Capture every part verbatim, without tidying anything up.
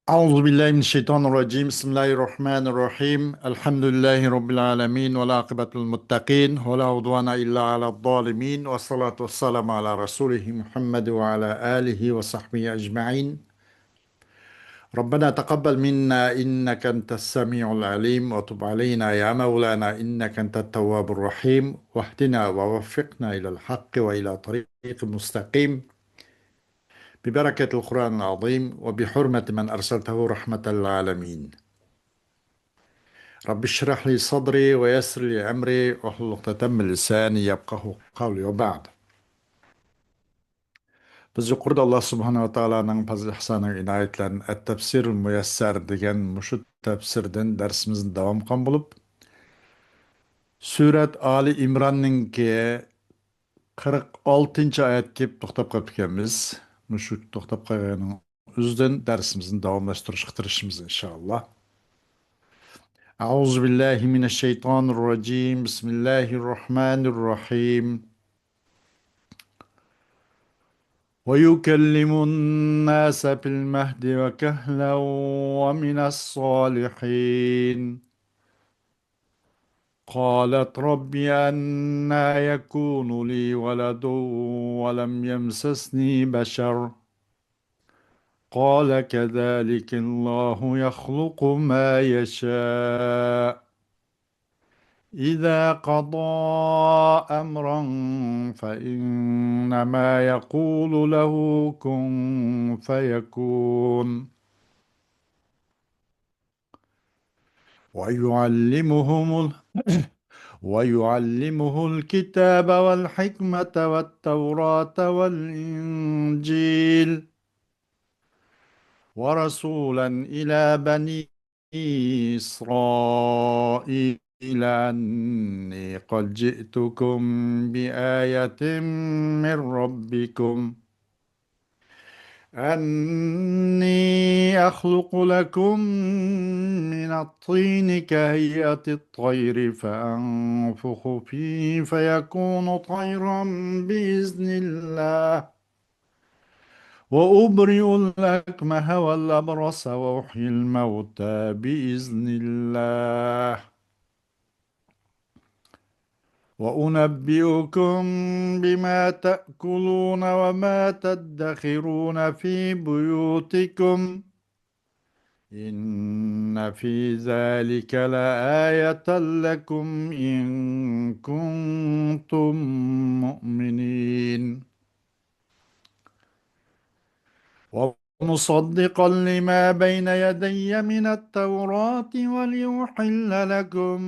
أعوذ بالله من الشيطان الرجيم. بسم الله الرحمن الرحيم. الحمد لله رب العالمين، والعاقبة للمتقين، ولا عدوان إلا على الظالمين، والصلاة والسلام على رسوله محمد وعلى آله وصحبه أجمعين. ربنا تقبل منا إنك أنت السميع العليم، وتب علينا يا مولانا إنك أنت التواب الرحيم، واهدنا ووفقنا إلى الحق وإلى طريق مستقيم. ببركة القرآن العظيم وبحرمة من أرسلته رحمة للعالمين. رب اشرح لي صدري ويسر لي أمري واحلل عقدة من لساني يفقهوا قولي وبعد. بىز يۇقىرىدا ئاللا سۇبھانەھۇ ۋە تائالانىڭ پەزىل ئىھسانى ۋە ئىنايەتلىرىدىن ئەت-تەپسىرۇل مۇيەسسەر دېگەن مۇشۇ تەپسىردىن دەرسىمىزنى داۋام قىلغان بولۇپ، سۈرەت ئالى ئىمراننىڭكى قىرىق ئالتىنچى ئايەتكە كېلىپ توختاپ قاپتىكەنمىز. مۇشۇ توختاپ قالغىنىنىڭ ئۆزىدىن دەرسىمىزنى داۋاملاشتۇرۇشقا تىرىشىمىز، ئىنشائاللا. أعوذ بالله من الشيطان الرجيم. بسم الله الرحمن الرحيم. ويكلم الناس في المهد وكهلا ومن الصالحين. قالت رب أنى يكون لي ولد ولم يمسسني بشر. قال كذلك الله يخلق ما يشاء. إذا قضى أمرا فإنما يقول له كن فيكون. ويعلمهم ال-، ويعلمه الكتاب والحكمة والتوراة والإنجيل ورسولا إلى بني إسرائيل أني قد جئتكم بآية من ربكم أني أخلق لكم من الطين كهيئة الطير فأنفخ فيه فيكون طيرا بإذن الله وأبرئ الأكمه والأبرص وأحيي الموتى بإذن الله وأنبئكم بما تأكلون وما تدخرون في بيوتكم إن في ذلك لآية لكم إن كنتم مؤمنين. ومصدقا لما بين يدي من التوراة ولأحل لكم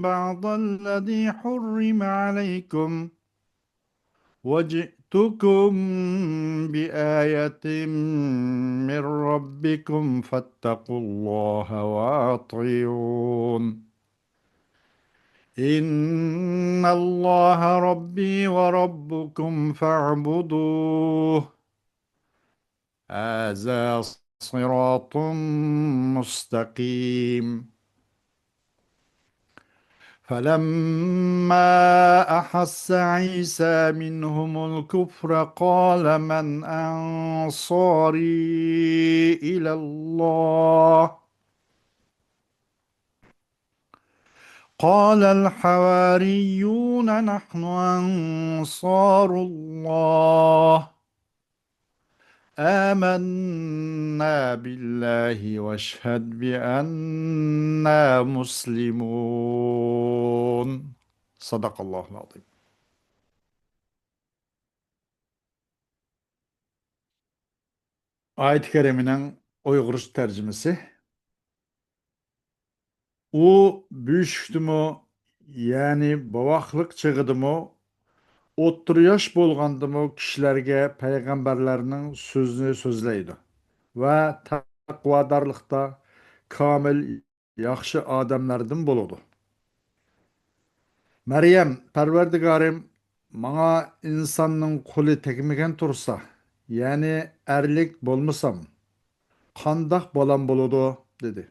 بعض الذي حرم عليكم وجئتكم بآية من ربكم فاتقوا الله وأطيعون. إن الله ربي وربكم فاعبدوه. هذا صراط مستقيم. فلما أحس عيسى منهم الكفر قال من أنصاري إلى الله؟ قال الحواريون نحن أنصار الله آمنا بالله واشهد بأننا مسلمون. صدق الله العظيم. ئايەت كەرىمىنىڭ ئۇيغۇرچە تەرجىمىسى. ئۇ بۆشۈكتىمۇ، يەنى بوۋاقلىق چېغىدىمۇ، ئوتتۇرا ياش بولغاندىمۇ كىشىلەرگە پەيغەمبەرلەرنىڭ سۆزىنى سۆزلەيدۇ ۋە تەقۋادارلىقتا كامىل ياخشى ئادەملەردىن بولىدۇ. مەريەم، پەرۋەردىگارىم، ماڭا ئىنساننىڭ قولى تەگمىگەن تۇرسا، يەنى ئەرلىك بولمىسام، قانداق بالام بولىدۇ؟ دېدى.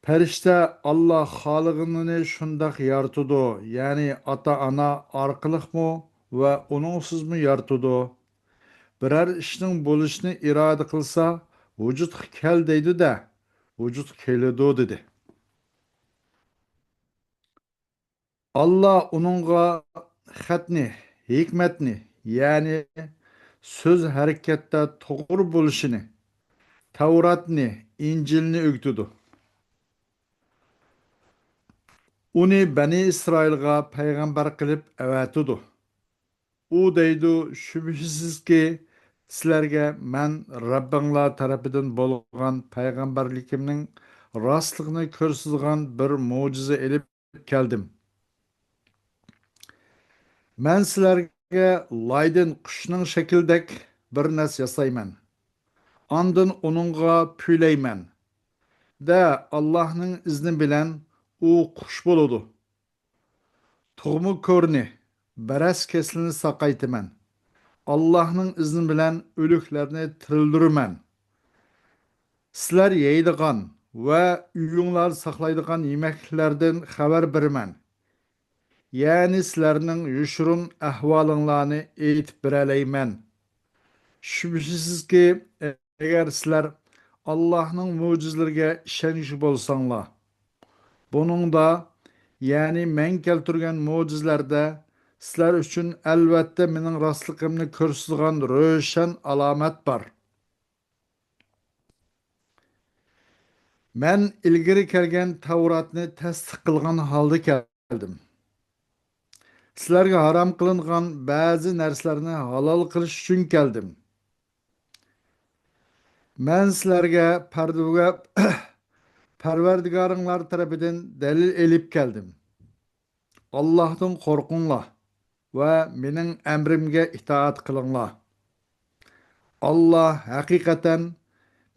پەرىشتە، ئاللا خالىغىنىنى شۇنداق يارىتىدۇ، يەنى ئاتا-ئانا ئارقىلىقمۇ ۋە ئۇنىڭسىزمۇ يارىتىدۇ. بىرەر ئىشنىڭ بولۇشىنى ئىرادە قىلسا، ۋۇجۇدقا كەل دەيدۇ-دە، ۋۇجۇدقا كېلىدۇ دېدى. ئاللا ئۇنىڭغا خەتنى، ھېكمەتنى، يەنى سۆز ھەرىكەتتە توغرا بولۇشىنى، تەۋراتنى، ئىنجىلنى ئۆگىتىدۇ. ئۇنى بەنى ئىسرائىلغا پەيغەمبەر قىلىپ ئەۋەتىدۇ. ئۇ دەيدۇ، شۈبھىسىزكى، سىلەرگە مەن رەببىڭلار تەرىپىدىن بولغان پەيغەمبەرلىكىمنىڭ راستلىقىنى كۆرسىتىدىغان بىر مۆجىزە ئېلىپ كەلدىم. مەن سىلەرگە لايدىن قۇشنىڭ شەكلىدەك بىر نەرسە ياسايمەن. ئاندىن ئۇنىڭغا پۈۋلەيمەن. دە، ئاللاھنىڭ ئىزنى بىلەن ئۇ قۇش بولىدۇ. تۇغما كۆرنى، بەرەس كېسىلىنى ساقايتىمەن. ئاللاھنىڭ ئىزنى بىلەن ئۆلۈكلەرنى تىرىلدۈرىمەن. سىلەر يەيدىغان ۋە ئۆيۈڭلاردا ساقلايدىغان يېمەكلىكلەردىن خەۋەر بېرىمەن. يەنى سىلەرنىڭ يوشۇرۇن ئەھۋالىڭلارنى ئېيتىپ بېرەلەيمەن. شۈبھىسىزكى، ئەگەر سىلەر ئاللاھنىڭ مۆجىزىلىرىگە ئىشەنگۈچى بولساڭلار، بۇنىڭدا، يەنى مەن كەلتۈرگەن مۆجىزىلەردە سىلەر ئۈچۈن ئەلۋەتتە مېنىڭ راستلىقىمنى كۆرسىتىدىغان روشەن ئالامەت بار. مەن ئىلگىرى كەلگەن تەۋراتنى تەستىق قىلغان ھالدا كەلدىم. سىلەرگە ھارام قىلىنغان بەزى نەرسىلەرنى ھالال قىلىش ئۈچۈن كەلدىم. مەن سىلەرگە پەردىگە-، پەرۋەردىگارىڭلار تەرىپىدىن دەلىل ئېلىپ كەلدىم. ئاللاھتىن قورقۇڭلار ۋە مېنىڭ ئەمرىمگە ئىتائەت قىلىڭلار. ئاللاھ ھەقىقەتەن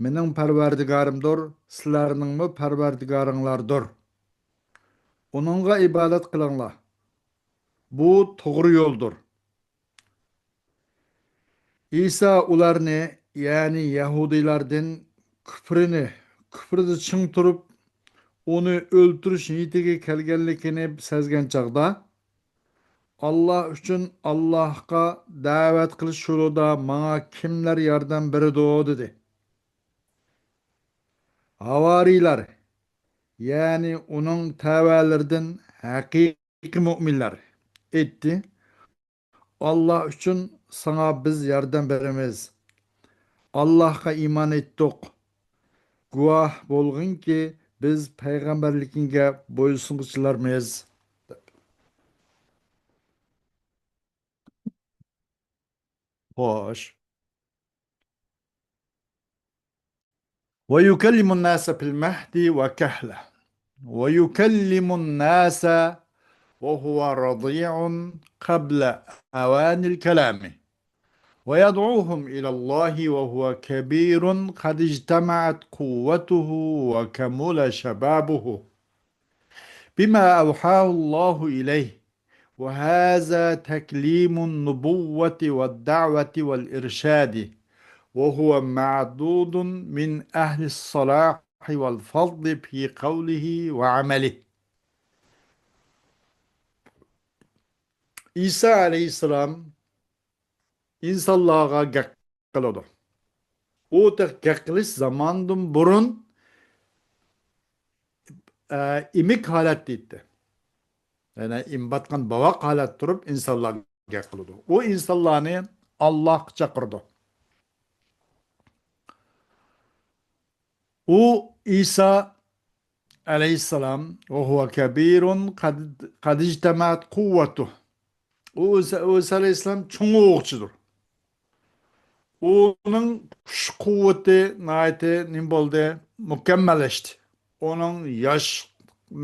مېنىڭ پەرۋەردىگارىمدۇر، سىلەرنىڭمۇ پەرۋەردىگارىڭلاردۇر. ئۇنىڭغا ئىبادەت قىلىڭلار. بۇ توغرا يولدۇر. ئىسا ئۇلارنى، يەنى يەھۇدىيلاردىن كۈپرىنى، كۈپرىدە چىڭ تۇرۇپ، ئۇنى ئۆلتۈرۈش نىيىتىگە كەلگەنلىكىنى سەزگەن چاغدا، ئاللاھ ئۈچۈن ئاللاھقا دەۋەت قىلىش يولىدا ماڭا كىملەر ياردەم بېرىدۇ؟ دېدى. ھاۋارىيلار، يەنى ئۇنىڭ تەۋەلىرىدىن ھەقىقىي مۆمىنلەر ئېيتتى، ئاللاھ ئۈچۈن ساڭا بىز ياردەم بېرىمىز. ئاللاھقا ئىمان ئېيتتۇق. گۇۋاھ بولغىنكى، بىز پەيغەمبەرلىكىڭگە بويسۇنغۇچىلارمىز. خوش. ويكلم الناس في المهد وكهلا. ويكلم الناس وهو رضيع قبل أوان الكلام. ويدعوهم إلى الله وهو كبير قد اجتمعت قوته وكمل شبابه. بما أوحاه الله إليه. وهذا تكليم النبوة والدعوة والإرشاد، وهو معدود من أهل الصلاح والفضل في قوله وعمله. ئىسا ئەلەيھىسسالام ئىنسانلارغا گەپ قىلىدۇ. ئۇ تېخى گەپ قىلىش زامانىدىن بۇرۇن، ئە، ئېمىك ھالەتتە ئىدى. يەنى ئىم باتقان بوۋاق ھالەتتە تۇرۇپ ئىنسانلارغا گەپ قىلىدۇ. ئۇ ئىنسانلارنى ئاللاھقا چاقىرىدۇ. ئۇ ئىسا ئەلەيھىسسالام، وهو كبير قد، قد اجتمعت قوته. ئۇ ئىسا، ئۇ ئىسا ئەلەيھىسسالام چوڭ ئوۋچىدۇر. ئۇنىڭ كۈچ قۇۋۋىتى ناھايىتى نېمە بولدى؟ مۇكەممەللەشتى. ئۇنىڭ ياش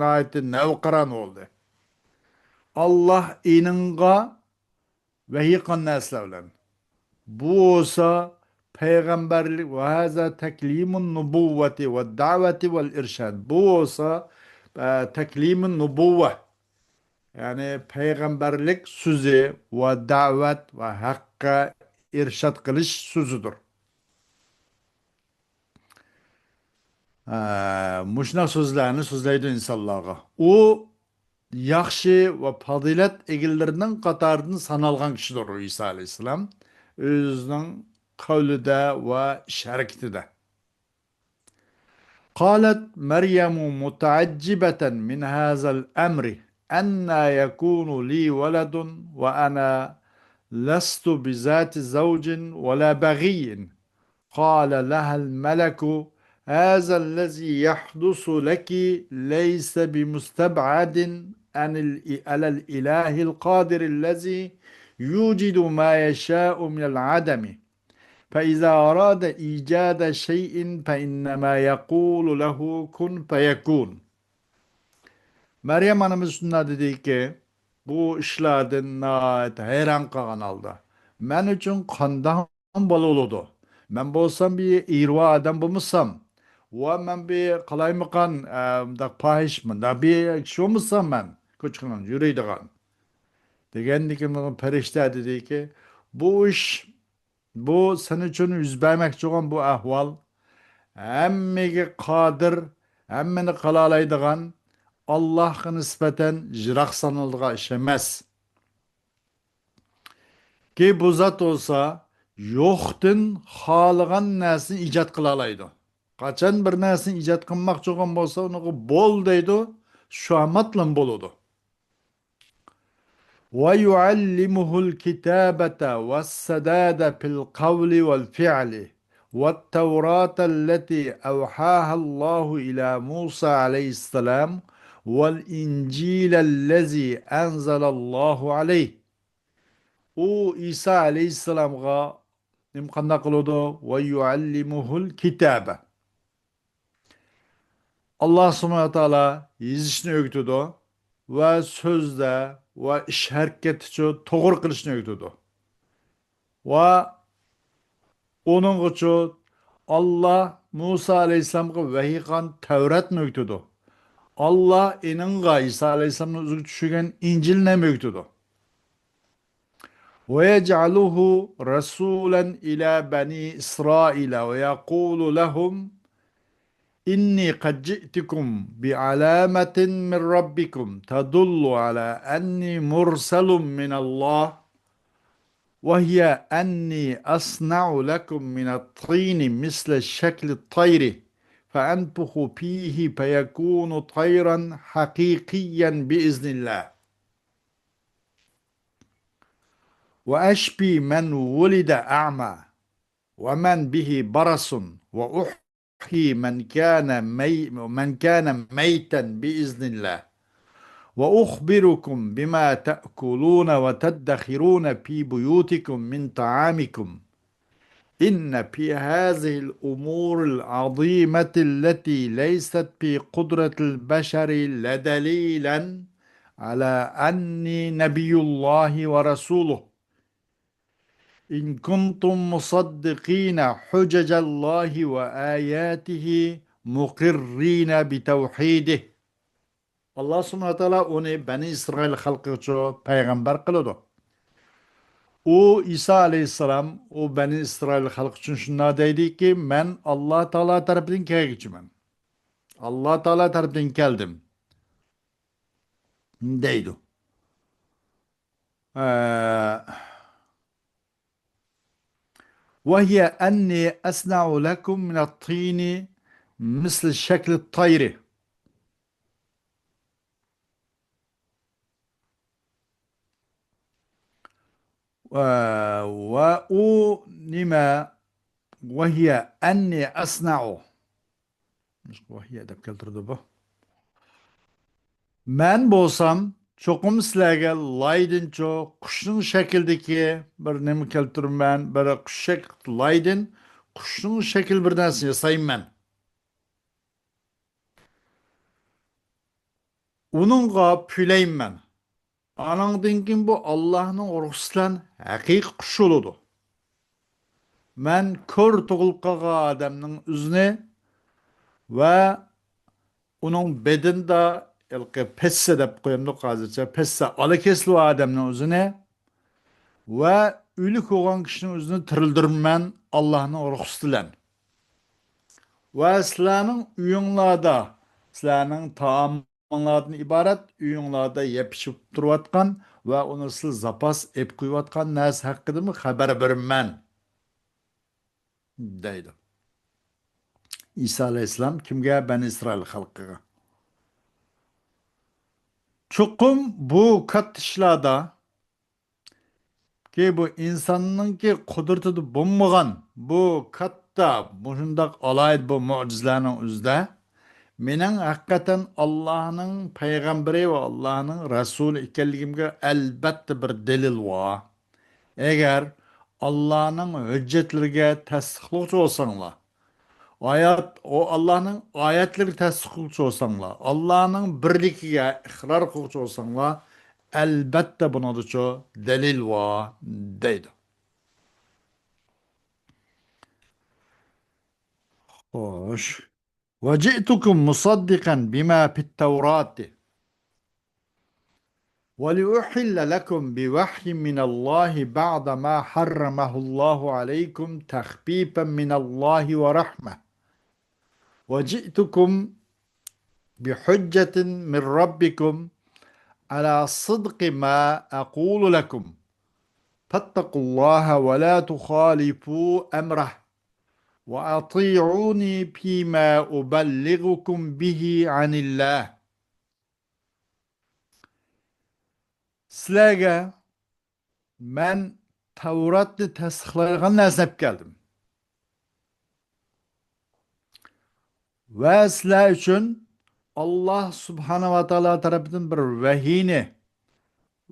ناھايىتى نەۋقىران بولدى. ئاللاھ ئېنىڭغا ۋەھىي قىلغان نەرسىلەر بىلەن. بۇ بولسا پەيغەمبەرلىك، وهذا تكليم النبوة والدعوة والإرشاد. بۇ بولسا، ئە، تەكلىمۇ نۇبۇۋۋە. يەنى پەيغەمبەرلىك سۆزى ۋە دەۋەت ۋە ھەققە ئىرشاد قىلىش سۆزىدۇر. ئە، مۇشۇنداق سۆزلەرنى سۆزلەيدۇ ئىنسانلارغا. ئۇ ياخشى ۋە پازىلەت ئىگىلىرىنىڭ قاتارىدىن سانالغان كىشىدۇر ئۇ ئىسا ئەلەيھىسسالام. ئۆزىنىڭ قەۋلىدە ۋە ئىش ھەرىكىتىدە. قالت مريم متعجبة من هذا الأمر، أنى يكون لي ولد وأنا لست بذات زوج ولا بغي؟ قال لها الملك: هذا الذي يحدث لك ليس بمستبعد عن ال-، على الإله القادر الذي يوجد ما يشاء من العدم، فإذا أراد إيجاد شيء فإنما يقول له كن فيكون. مەريەم ئانىمىز شۇنداق دېدىكى، بۇ ئىشلاردىن ناھايىتى ھەيران قالغان ھالدا، مەن ئۈچۈن قانداق بالا بولىدۇ؟ مەن بولسام بىر ئېرى بار ئادەم بولمىسام، ۋە مەن بىر قالايمىقان، ئە، مۇنداق پاھىش، مۇنداق بىر كىشى بولمىسام مەن، كوچىقىنىڭ يۈرىدىغان. دېگەندىكىن پەرىشتە دېدىكى، بۇ ئىش، بۇ سەن ئۈچۈن يۈز بەرمەكچى بولغان بۇ ئەھۋال، ھەممىگە قادىر، ھەممىنى قىلالايدىغان، ئاللاھقا نىسبەتەن يىراق سانىلىدىغان ئىش ئەمەس. كى بۇ زات بولسا يوقتىن خالىغان نەرسىنى ئىجاد قىلالايدۇ. قاچان بىر نەرسىنى ئىجاد قىلماقچى بولغان بولسا، ئۇنىڭغا بول دەيدۇ، شۇ ئاماتلا بولىدۇ. ويعلمه الكتابة والسداد في القول والفعل، والتوراة التي أوحاها الله إلى موسى عليه السلام، والإنجيل الذي أنزل الله عليه. ئۇ ئىسا ئەلەيھىسسالامغا نېمە قانداق قىلىدۇ؟ ويعلمه الكتابة. ئاللا سۇبھانەھۇ ۋە تائالا يېزىشنى ئۆگىتىدۇ ۋە سۆزدە ۋە ئىش ھەرىكەتتىچۇ توغرا قىلىشنى ئۆگىتىدۇ. ۋە ئۇنىڭغىچۇ ئاللا مۇسا ئەلەيھىسسالامغا ۋەھىي قىلغان تەۋراتنى ئۆگىتىدۇ. ئاللا ئېنىڭغا ئىسا ئەلەيھىسسالامنىڭ ئۆزىگە چۈشۈرگەن ئىنجىلنى ھەم ئۆگىتىدۇ. ويجعله رسولا إلى بني إسرائيل ويقول لهم: إني قد جئتكم بعلامة من ربكم تدل على أني مرسل من الله، وهي أني أصنع لكم من الطين مثل شكل الطير، فأنفخ فيه فيكون طيرا حقيقيا بإذن الله. وأشفي من ولد أعمى ومن به برص وأحيي من كان مي-، من كان ميتا بإذن الله. وأخبركم بما تأكلون وتدخرون في بيوتكم من طعامكم. إن في هذه الأمور العظيمة التي ليست في قدرة البشر لدليلا على أني نبي الله ورسوله، إن كنتم مصدقين حجج الله وآياته مقرين بتوحيده. ئاللا سۇبھانەھۇ ۋە تائالا ئۇنى بەنى ئىسرائىل خەلقىگىچۇ پەيغەمبەر قىلىدۇ. ئۇ ئىسا ئەلەيھىسسالام ئۇ بەنى ئىسرائىل خەلقى ئۈچۈن شۇنداق دەيدىكى، مەن ئاللا تائالا تەرىپىدىن كەلگۈچىمەن. ئاللا تائالا تەرىپىدىن كەلدىم، دەيدۇ. ئە، وهي أني أصنع لكم من الطين مثل شكل الطير. ۋە، ۋە ئۇ نېمە؟ وهي أني أصنع. ۋە ھىيە دەپ كەلتۈرىدۇ بۇ. مەن بولسام، چوقۇم سىلەرگە لايدىنچۇ، قۇشنىڭ شەكلىدىكى بىر نېمە كەلتۈرىمەن، بىر قۇش شەك-، لايدىن، قۇشنىڭ شەكلى بىر نەرسە ياسايمەن. ئۇنىڭغا پۈۋلەيمەن. ئانىڭدىن كېيىن بۇ ئاللاھنىڭ رۇخسىتى بىلەن ھەقىقىي قۇش بولىدۇ. مەن كور تۇغۇلۇپ قالغان ئادەمنىڭ ئۆزىنى ۋە ئۇنىڭ بەدىنىدە ھېلىقى پەسسە دەپ قويامدۇق ھازىرچە، پەسسە، ئالا كېسىلى بار ئادەمنىڭ ئۆزىنى ۋە ئۆلۈك بولغان كىشىنىڭ ئۆزىنى تىرىلدۈرىمەن ئاللاھنىڭ رۇخسىتى بىلەن. ۋە سىلەرنىڭ ئۆيۈڭلاردا، سىلەرنىڭ تائامىڭلاردىن ئىبارەت ئۆيۈڭلاردا يەپ-ئىچىپ تۇرۇۋاتقان ۋە ئۇنى سىز زاپاس ئېلىپ قويۇۋاتقان نەرسە ھەققىدىمۇ خەۋەر بېرىمەن، دەيدۇ. ئىسا ئەلەيھىسسالام كىمگە؟ بەنى ئىسرائىل خەلقىگە. چوقۇم بۇ كاتتا ئىشلاردا كى، بۇ ئىنساننىڭكى قۇدرىتىدە بولمىغان بۇ كاتتا، مۇشۇنداق ئالاھىدە بۇ مۆجىزىلەرنىڭ ئۆزىدە مېنىڭ ھەقىقەتەن ئاللاھنىڭ پەيغەمبىرى ۋە ئاللاھنىڭ رەسۇلى ئىكەنلىكىمگە ئەلبەتتە بىر دەلىل بار. ئەگەر ئاللاھنىڭ ھۆججەتلىرىگە تەستىقلىغۇچى بولساڭلار، ئايەت، ئۇ ئاللاھنىڭ ئايەتلىرىگە تەستىقلىغۇچى بولساڭلار، ئاللاھنىڭ بىرلىكىگە ئىقرار قىلغۇچى بولساڭلار، ئەلبەتتە بۇنىڭدىچۇ دەلىل بار، دەيدۇ. خوش. وجئتكم مصدقا بما في التوراة ولأحل لكم بوحي من الله بعض ما حرمه الله عليكم تخفيفا من الله ورحمة. وجئتكم بحجة من ربكم على صدق ما أقول لكم. فاتقوا الله ولا تخالفوا أمره. وأطيعوني فيما أبلغكم به عن الله. سىلەرگە مەن تەۋراتنى تەستىقلايدىغان نەرسىنى ئەپ كەلدىم. ۋە سىلەر ئۈچۈن ئاللاھ سۇبھانەھۇ ۋە تائالا تەرىپىدىن بىر ۋەھىينى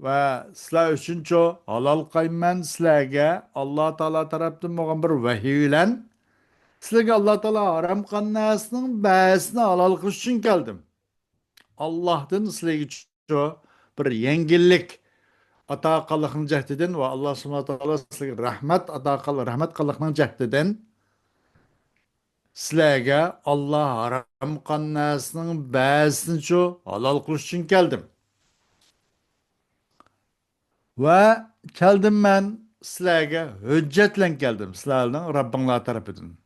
ۋە سىلەر ئۈچۈنچۇ ھالال قىلىمەن سىلەرگە ئاللاھ تائالا تەرىپىدىن بولغان بىر ۋەھىي بىلەن، سىلەرگە ئاللاھ تائالا ھارام قىلغان نەرسىنىڭ بەزىسىنى ھالال قىلىش ئۈچۈن كەلدىم. ئاللاھتىن سىلەرگە شۇ بىر يەڭگىللىك ئاتا قىلغانلىقنىڭ جەھىتىدىن ۋە ئاللاھ سۇبھانەھۇ ۋە تائالا سىلەرگە رەھمەت ئاتا قىل-، رەھمەت قىلغانلىقنىڭ جەھىتىدىن سىلەرگە ئاللاھ ھارام قىلغان نەرسىنىڭ بەزىسىنىچۇ ھالال قىلىش ئۈچۈن كەلدىم. ۋە كەلدىم مەن سىلەرگە ھۆججەت بىلەن كەلدىم، سىلەرنىڭ رەببىڭلار تەرىپىدىن.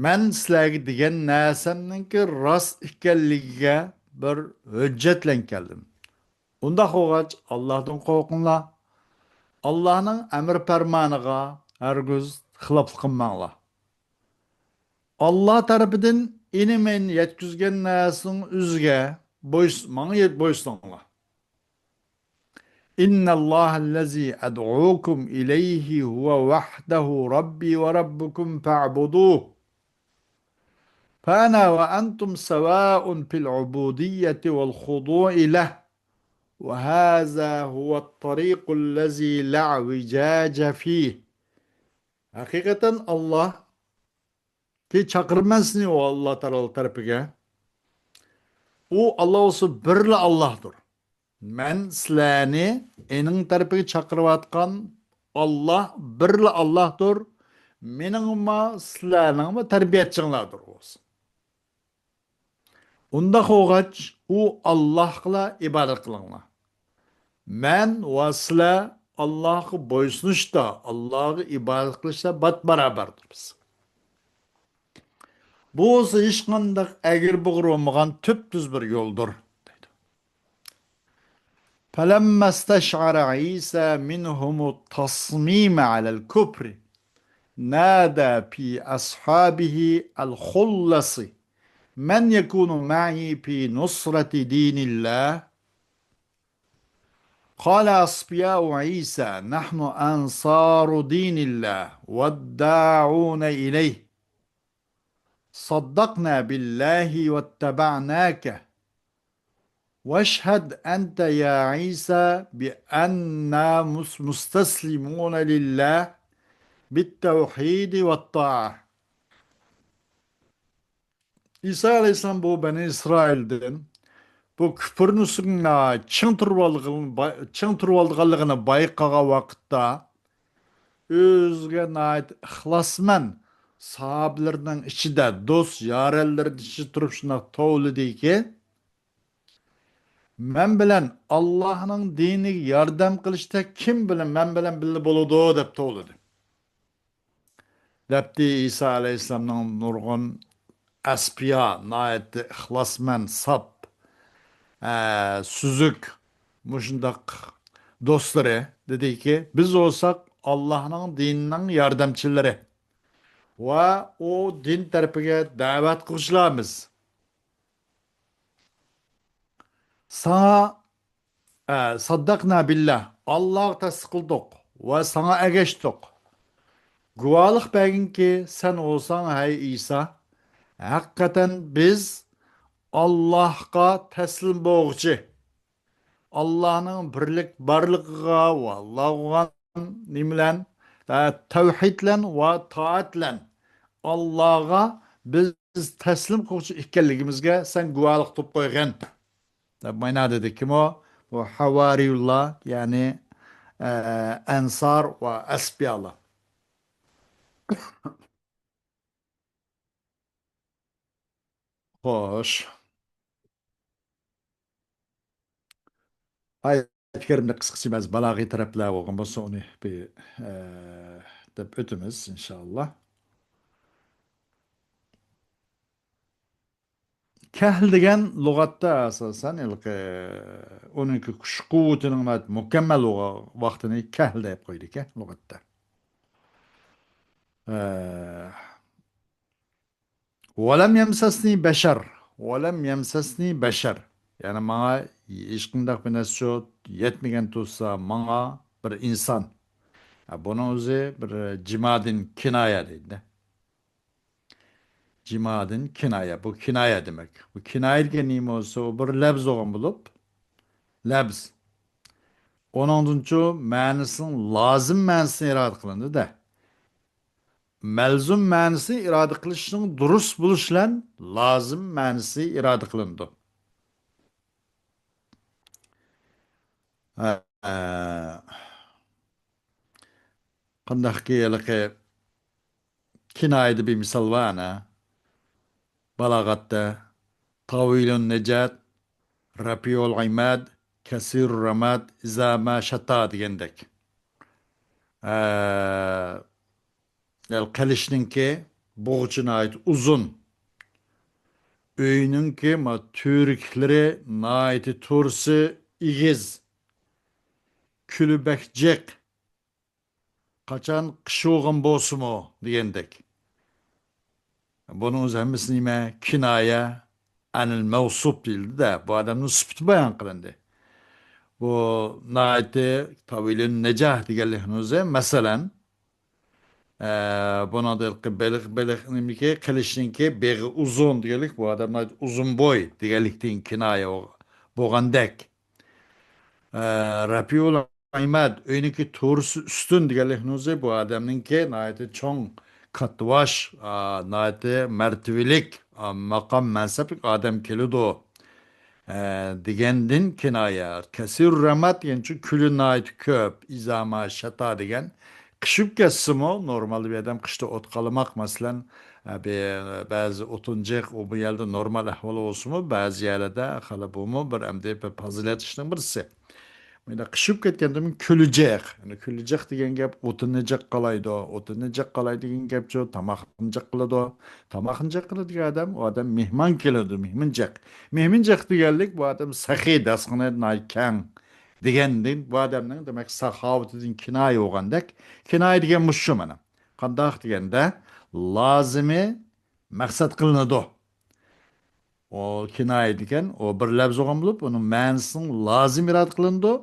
مەن سىلەرگە دېگەن نەرسەمنىڭكى راست ئىكەنلىكىگە بىر ھۆججەت بىلەن كەلدىم. ئۇنداق بولغاچ، ئاللاھتىن قورقۇڭلار. ئاللاھنىڭ ئەمر پەرمانىغا ھەرگىز خىلاپلىق قىلماڭلار. ئاللاھ تەرىپىدىن ئېنى مەن يەتكۈزگەن نەرسىنىڭ ئۆزىگە بويس-، ماڭا يەت-، بويسۇنۇڭلار. إن الله الذي أدعوكم إليه هو وحده ربي وربكم فاعبدوه. فأنا وأنتم سواء في العبودية والخضوع له. وهذا هو الطريق الذي لا اعوجاج فيه. ھەقىقەتەن ئاللاھ كى، چاقىرىمەن سېنى ئۇ ئاللاھ تائالا تەرىپىگە. ئۇ ئاللاھ بولسا بىرلا ئاللاھدۇر. مەن سىلەرنى ئېنىڭ تەرىپىگە چاقىرىۋاتقان ئاللاھ بىرلا ئاللاھدۇر. مېنىڭمۇ سىلەرنىڭمۇ تەربىيەچىڭلاردۇر بولسا. ئۇنداق بولغاچ، ئۇ ئاللاھقىلا ئىبادەت قىلىڭلار. مەن ۋە سىلەر ئاللاھقا بويسۇنۇشتا، ئاللاھقا ئىبادەت قىلىشتا بات-بارابەردۇر بىز. بۇ بولسا ھېچقانداق ئەگرى-بۇغرى بولمىغان تۈپتۈز بىر يولدۇر، دەيدۇ. فلما استشعر عيسى منهم التصميم على الكفر نادى في أصحابه الخلص من يكون معي في نصرة دين الله؟ قال أصفياء عيسى: نحن أنصار دين الله والداعون إليه، صدقنا بالله واتبعناك، واشهد أنت يا عيسى بأننا مس-، مستسلمون لله بالتوحيد والطاعة. ئىسا ئەلەيھىسسالام بۇ بەنى ئىسرائىلدىن بۇ كۇپرنى چىڭ تۇرۇۋالغىنى، چىڭ تۇرۇۋالغانلىقىنى بايقىغان ۋاقىتتا، ئۆزىگە ناھايىتى ئىخلاسمەن ساھابىلىرىنىڭ ئىچىدە، دوست يارەنلىرىنىڭ ئىچىدە تۇرۇپ شۇنداق توۋلىدىكى، مەن بىلەن ئاللاھنىڭ دىنىگە ياردەم قىلىشتا كىم بىلەن، مەن بىلەن بىللە بولىدۇ دەپ توۋلىدى. دەپتى ئىسا ئەلەيھىسسالامنىڭ نۇرغۇن ئەسپىيا، ناھايىتى ئىخلاسمەن، ساپ، ئە، سۈزۈك، مۇشۇنداق دوستلىرى دېدىكى، بىز بولساق ئاللاھنىڭ دىنىنىڭ ياردەمچىلىرى. ۋە ئۇ دىن تەرىپىگە دەۋەت قىلغۇچىلارمىز. ساڭا، ئە، سەددەقنا بىللا، ئاللاغا تەستىق قىلدۇق ۋە ساڭا ئەگەشتۇق. گۇۋاھلىق بەرگىنكى، سەن بولساڭ، ھەي ئىسا، ھەقىقەتەن بىز ئاللاھقا تەسلىم بولغۇچى، ئاللاھنىڭ بىرلىك بارلىقىغا ۋە ئاللاھقا نېمە بىلەن؟ ئە، تەۋھىد بىلەن ۋە تائەت بىلەن ئاللاھقا بىز تەسلىم قىلغۇچى ئىكەنلىكىمىزگە سەن گۇۋاھلىق تۇتۇپ قويغىن، دەپ مانا دېدى. كىم ئۇ؟ بۇ ھاۋارىيۇللا، يەنى، ئە، ئەنسار ۋە ئەسپىيالار. خوش. ئايەت كەرىمدە قىسقىچە بەزى بالاغىي تەرەپلەر بولغان بولسا، ئۇنى بىر، ئە، دەپ ئۆتىمىز، ئىنشائاللا. كەھل دېگەن لۇغەتتە ئاساسەن ھېلىقى ئۇنىڭكى كۈچ قۇۋۋىتىنىڭ ناھايىتى مۇكەممەل بولغان ۋاقتىنى كەھل دەپ قويىدىكەن لۇغەتتە. ئە، ۋەلەم يەمسەسنى بەشەر. ۋەلەم يەمسەسنى بەشەر. يەنى ماڭا ھېچقانداق بىر نەرسە يەتمىگەن تۇرسا، ماڭا بىر ئىنسان. ھە، بۇنىڭ ئۆزى بىر جىمادىن كىنايە دەيدۇ. جىمادىن كىنايە. بۇ كىنايە دېمەك. بۇ كىنايە دېگەن نېمە بولسا، ئۇ بىر لەپز بولغان بولۇپ، لەپز. ئۇنىڭدىنچۇ مەنىسىنىڭ لازىم مەنىسىنى ئىرادە قىلىندى-دە. مەلزۇم مەنىسى ئىرادە قىلىشنىڭ دۇرۇس بولۇشى بىلەن لازىم مەنىسى ئىرادە قىلىنىدۇ. ھە، ھە. قانداقكى ھېلىقى كىنايىدە بىر مىسال بار ئەنە. بالاغەتتە، تاۋىلۇن نەجات، رەپىئۇل ئىماد، كەسىرۇر راماد، ئىزا ما شاتا دېگەندەك. ئە، يەنى قىلىچنىڭكى بوغۇچى ناھايىتى ئۇزۇن. ئۆينىڭكى ما تۈۋرۈكلىرى ناھايىتى تورۇسى ئېگىز. كۈلى بەك جىق. قاچان قىش بولغان بولسىمۇ دېگەندەك. بۇنىڭ ئۆزى ھەممىسى نېمە؟ كىنايە ئەنىل مەۋسۇپ دېيىلدى-دە. بۇ ئادەمنىڭ سۈپىتى بايان قىلىندى. بۇ ناھايىتى تاۋىلۇن نەجاھ دېگەنلىكنىڭ ئۆزى، مەسىلەن، ئە، بۇنىڭدا بېلىق، بېلىق، نېمىكى، قىلىچنىڭكى بېغى ئۇزۇن دېگەنلىك، بۇ ئادەم ناھايىتى ئۇزۇن بوي دېگەنلىكتىن كىنايە بولغاندەك. ئە، رەپىئۇل ئىماد، ئۆينىڭكى تورۇسى ئۈستۈن دېگەنلىكنىڭ ئۆزى بۇ ئادەمنىڭكى ناھايىتى چوڭ، كاتتىباش، ئا، ناھايىتى مەرتىۋىلىك، ئا، ماقام مەنسەپلىك ئادەم كېلىدۇ، ئە، دېگەندىن كىنايە. كەسىرۇر راماد دېگەن ئۈچۈن كۈلى ناھايىتى كۆپ. ئىزا ما شاتا دېگەن قىش بولۇپ كەتسىمۇ، نورمالدا بىر ئادەم قىشتا ئوت قالىماق، مەسىلەن، ئە، بە-، بەزى ئوتۇن جىق، ئۇ بۇ يەردە نورمال ئەھۋال بولسىمۇ، بەزى يەرلەردە خېلى بۇمۇ بىر ئەمدى بىر پازىلەت ئىشنىڭ بىرسى. مۇنداق قىش بولۇپ كەتكەندىن كېيىن كۈلى جىق. يەنى كۈلى جىق دېگەن گەپ ئوتۇننى جىق قالايدۇ. ئوتۇننى جىق قالاي دېگەن گەپچۇ، تاماقنى جىق قىلىدۇ. تاماقنى جىق قىلىدىغان ئادەم، ئۇ ئادەم مېھمان كېلىدۇ، مېھمان جىق. مېھمان جىق دېگەنلىك بۇ ئادەم سېخىي، داستىخىنى ناھايىتى كەڭ دېگەندىن بۇ ئادەمنىڭ دېمەك ساخاۋىتىدىن كىنايە بولغاندەك. كىنايە دېگەن مۇشۇ مانا. قانداق دېگەندە، لازىمى مەقسەت قىلىنىدۇ. ئۇ كىنايە دېگەن، ئۇ بىر لەپز بولغان بولۇپ، ئۇنىڭ مەنىسىنىڭ لازىم ئىرادە قىلىنىدۇ.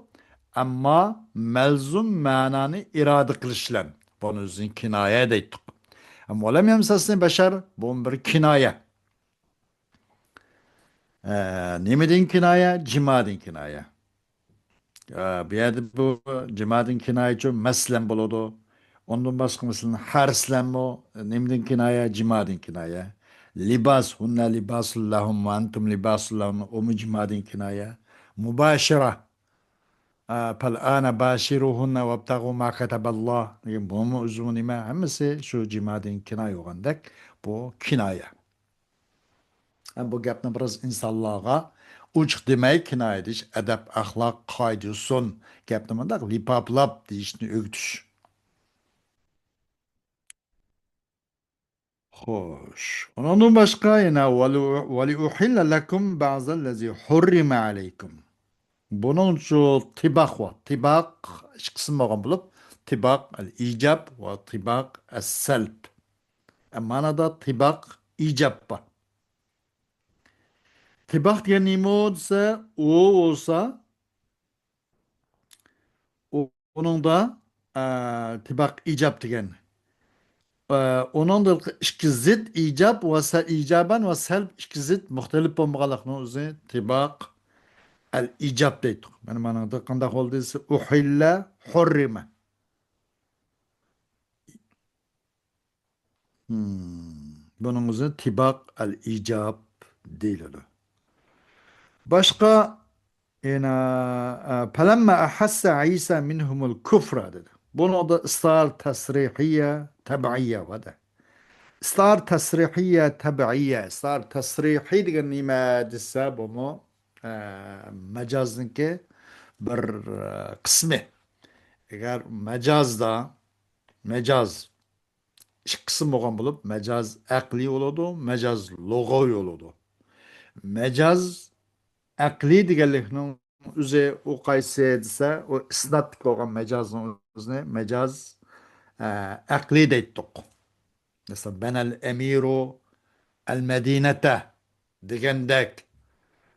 ئەمما مەلزۇم مەنانى ئىرادە قىلىش بىلەن بۇنى ئۆزىنى كىنايە دەيتتۇق. ئەمما ۋەلەم يەمسەسنى بەشەر، بۇ بىر كىنايە. ئە، نېمىدىن كىنايە؟ جىمادىن كىنايە. ئە، بۇ يەردە بۇ جىمادىن كىنايە ئۈچۈن مەسلەن بولىدۇ. ئۇندىن باشقا مەسىلەن، ھەرسلەنمۇ نېمىدىن كىنايە؟ جىمادىن كىنايە. لىباس، ھۇننە لىباسۇن لەھۇم ۋە ئەنتۇم لىباسۇن لەھۇن، ئۇمۇ جىمادىن كىنايە. مۇباشىرە، ئە، پەلئانە باشىرۇھۇننە ۋەبتەغۇ ما كەتەبەللا دېگەن، بۇمۇ ئۆزىمۇ نېمە؟ ھەممىسى شۇ جىمادىن كىنايە بولغاندەك، بۇ كىنايە. ھەم بۇ گەپنى بىراز ئىنسانلارغا ئوچۇق دېمەي، كىنايە دېيىش، ئەدەپ، ئەخلاق، قائىدە، ئۇسۇل، گەپنى مۇنداق لىپاپلاپ دېيىشنى ئۆگىتىش. خوش. ئۇنىڭدىن باشقا يەنە ۋەلى-، ۋەلىئۇھىللە لەكۇم بەزەللەزى ھۇررىمە ئەلەيكۇم. بۇنىڭچۇ تىباق بار. تىباق ئىككى قىسىم بولغان بولۇپ، تىباق ئەل ئىجاب ۋە تىباق ئەس سەلب. ئە، مانادا تىباق ئىجاب بار. تىباق دېگەن نېمە دېسە، ئۇ بولسا، ئۇ-، ئۇنىڭدا، ئە، تىباق ئىجاب دېگەن. ئە، ئۇنىڭدا ئىككى زىت ئىجاب ۋە سە-، ئىجابەن ۋە سەلب ئىككى زىت مۇختەلىپ بولمىغانلىقنىڭ ئۆزى تىباق ئەل ئىجاب دەيتتۇق. مانا مانىڭدا قانداق بولدى دېسە، ئۇھىللە، ھۇررىمە. Hmm. بۇنىڭ ئۆزى تىباق ئەل ئىجاب دېيىلىدۇ. باشقا يەنە، ئە، پەلەمما ئەھەسسە ئىسا مىنھۇمۇل كۇفرا دېدى. بۇنىڭدا ئىستار تەسرىھىيە، تەبىئىيە بار دە. ئىستار تەسرىھىيە، تەبىئىيە. ئىستار تەسرىھىي دېگەن نېمە دېسە، بۇمۇ، ئە، مەجازنىڭكى بىر، ئە، قىسمى. ئەگەر مەجازدا، مەجاز ئىككى قىسىم بولغان بولۇپ، مەجاز ئەقلىي بولىدۇ، مەجاز لۇغەۋىي بولىدۇ. مەجاز ئەقلىي دېگەنلىكنىڭ ئۆزى ئۇ قايسى دېسە، ئۇ ئىسنادتىكى بولغان مەجازنىڭ ئۆزىنى مەجاز، ئە، ئەقلىي دەيتتۇق. مەسىلەن، بەنەل ئەمىرۇ ئەل مەدىنەتە دېگەندەك،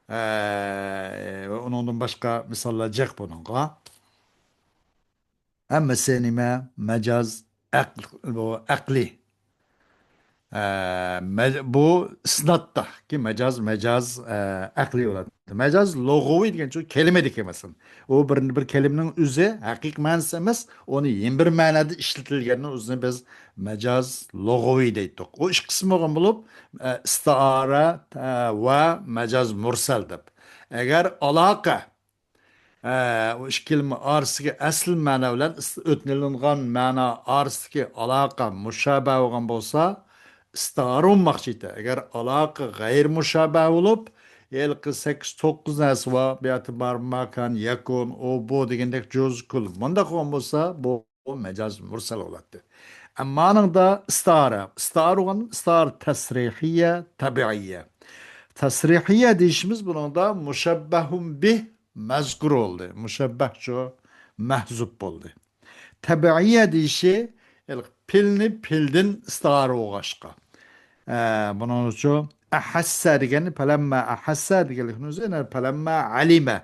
ئە، ئۇنىڭدىن باشقا مىساللار جىق بۇنىڭغا. ھەممىسى نېمە؟ مەجاز ئەقل-، بۇ ئەقلىي. ئە، مەج-، بۇ ئىسنادتىكى مەجاز، مەجاز، ئە، ئەقلىي بولىدۇ. مەجاز لۇغىۋى دېگەن شۇ كەلىمىدىكى مەسىلەن. ئۇ بىر، بىر كەلىمىنىڭ ئۆزى ھەقىقىي مەنىسى ئەمەس، ئۇنى يەنە بىر مەنىدە ئىشلىتىلگەننى ئۆزىنى بىز مەجاز لۇغىۋى دەيتتۇق. ئۇ ئىككى قىسىم بولغان بولۇپ، ئە، ئىستىئارە، ئە، ۋە مەجاز مۇرسەل دەپ. ئەگەر ئالاقە ئە، ئۇ ئىككى كەلىمە ئارىسىدىكى ئەسلى مەنە بىلەن ئىس-، ئۆتنىلىنغان مەنە ئارىسىدىكى ئالاقە مۇشابە بولغان بولسا، ئىستىئارە بولماقچى ئىدى. ئەگەر ئالاقە غەيرىي مۇشابە بولۇپ، ھېلىقى سەككىز، توققۇز نەرسە بار، بۇ يەردە بار، ماكان، يەكۇن، ئۇ، بۇ دېگەندەك جۇز كۇل مۇنداق بولغان بولسا، بۇ مەجاز مۇرسەل بولاتتى. ئەمما ئانىڭدا ئىستىئارە، ئىستىئارە بولغان، ئىستىئارە تەسرىھىيە، تەبىئىيە. تەسرىھىيە دېيىشىمىز بۇنىڭدا مۇشەببەھۇن بىھ مەزكۇر بولدى. مۇشەببەھچۇ مەھزۇپ بولدى. تەبىئىيە دېيىشى، پېلنى پېلدىن ئىستىئارە بولغاچقا. ئە، بۇنىڭ ئۈچۈن ئەھەسسە دېگەن، پەلەمما ئەھەسسە دېگەنلىكنىڭ ئۆزى، يەنى پەلەمما ئەلىمە،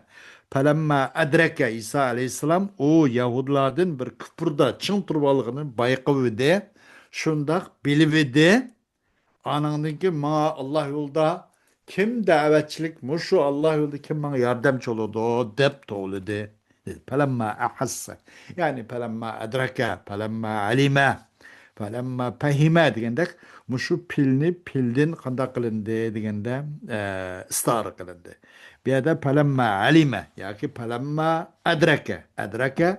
پەلەمما ئەدرەكە، ئىسا ئەلەيھىسسالام ئۇ يەھۇدىيلاردىن بىر كۇپۇردا چىڭ تۇرۇۋالغىنىنى بايقىۋىدى، شۇنداق بىلىۋىدى. ئانىڭدىن كېيىن ماڭا ئاللا يولىدا كىم دەۋەتچىلىك، مۇشۇ ئاللا يولىدا كىم ماڭا ياردەمچى بولىدۇ دەپ توۋلىدى. پەلەمما ئەھەسسە. يەنى پەلەمما ئەدرەكە، پەلەمما ئەلىمە، پەلەمما پەھىمە دېگەندەك، مۇشۇ پېلنى پېلدىن قانداق قىلىندى دېگەندە، ئە، ئىستىئارە قىلىندى. بۇ يەردە پەلەمما ئەلىمە ياكى پەلەمما ئەدرەكە. ئەدرەكە،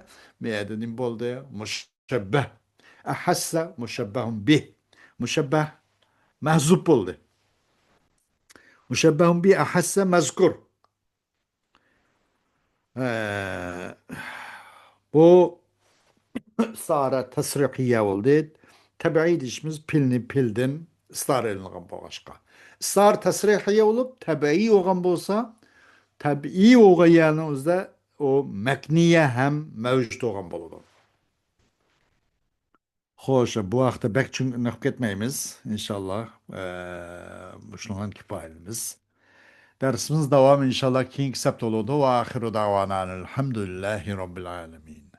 بۇ يەردە نېمە بولدى؟ مۇشەببەھ. ئەھەسسە مۇشەببەھۇن بىھ. مۇشەببەھ مەھزۇپ بولدى. مۇشەببەھۇن بىھ ئەھەسسە مەزكۇر. ئە، بۇ ئىستىئارە تەسرىھىيە بولدى. تەبىئىي دېيىشىمىز پېلنى پېلدىن ئىستىئارە ئېلىنغان بولغاچقا. ئىستىئارە تەسرىھىيە بولۇپ، تەبىئىي بولغان بولسا، تەبىئىي بولغان يەرنىڭ ئۆزىدە ئۇ مەكنىيە ھەم مەۋجۇت بولغان بولىدۇ. خوش، بۇ ھەقتە بەك چوڭ ئېنىق كەتمەيمىز، ئىنشاللا. ئە، مۇشۇنىڭغا كۇپايىلىمىز. دەرسىمىز داۋامى ئىنشاللا كېيىنكى سەپتە بولىدۇ. ۋە ئاخىرۇ دەۋانا ئەلھەمدۇلىللاھى رەببىل ئالەمىن.